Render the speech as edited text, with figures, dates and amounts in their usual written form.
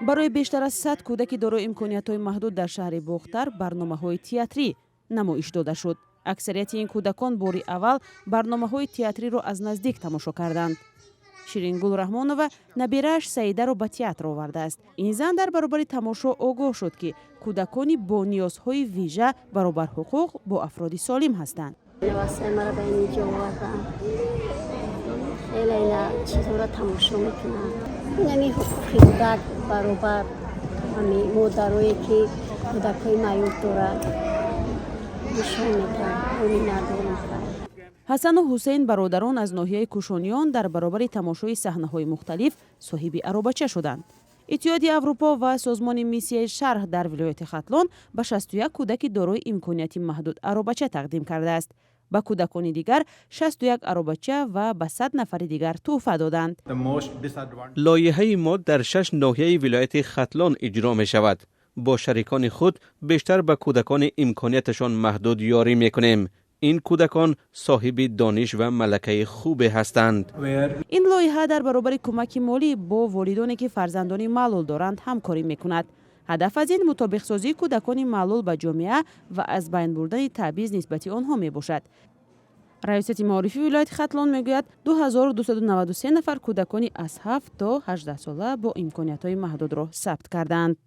Барои бештар аз 100 кӯдаки дорои имкониятҳои маҳдуд дар шаҳри Бохтар барномаҳои театрӣ намоиш дода шуд. Аксарияти ин кӯдакон бори аввал барномаҳои театриро аз наздик тамошо карданд. Ширингул Раҳмонова набирааш Саидаро ба театр овардааст. Ин зан дар баробари тамошо огоҳ шуд, ки кӯдакони бо ниёзҳои вижа баробарҳуқуқ бо афроди солим ҳастанд. Навасаи мара ба ин ҷо овардам. Хеле ина чизҳоро тамошо мекунам. Инами ҳуқуқи кӯдак баробар, ҳами модарое, ки кӯдакҳои маъюб дорад, нишон медиҳад. Оми надорам. Ҳасану Ҳусейн, бародарон аз ноҳияи Кушониён, дар баробари тамошои саҳнаҳои мухталиф соҳиби аробача шуданд. Иттиҳоди Аврупо ва созмони Миссияи Шарқ дар вилояти Хатлон ба 61 кӯдаки дорои имконияти маҳдуд аробача тақдим кардааст. Ба кӯдакони дигар 61 аробача ва ба 100 нафари дигар тӯҳфа доданд. Лоиҳаи мо дар шаш ноҳияи вилояти Хатлон иҷро мешавад. Бо шарикони худ бештар ба кӯдакони имконияташон маҳдуд ёрӣ мекунем. Ин кӯдакон соҳиби дониш ва малакаи хубе ҳастанд. Ин лоиҳа дар баробари кӯмаки молӣ бо волидоне, ки фарзандони маълул доранд, ҳамкорӣ мекунад. Ҳадаф аз ин мутобиқсозии кӯдакони маълул ба ҷомеа ва аз байн бурдани табъиз нисбати онҳо мебошад. Раёсати маорифи вилояти Хатлон мегӯяд, 2293 нафар кӯдакони аз 7 то 18 сола бо имкониятҳои маҳдудро сабт кардаанд.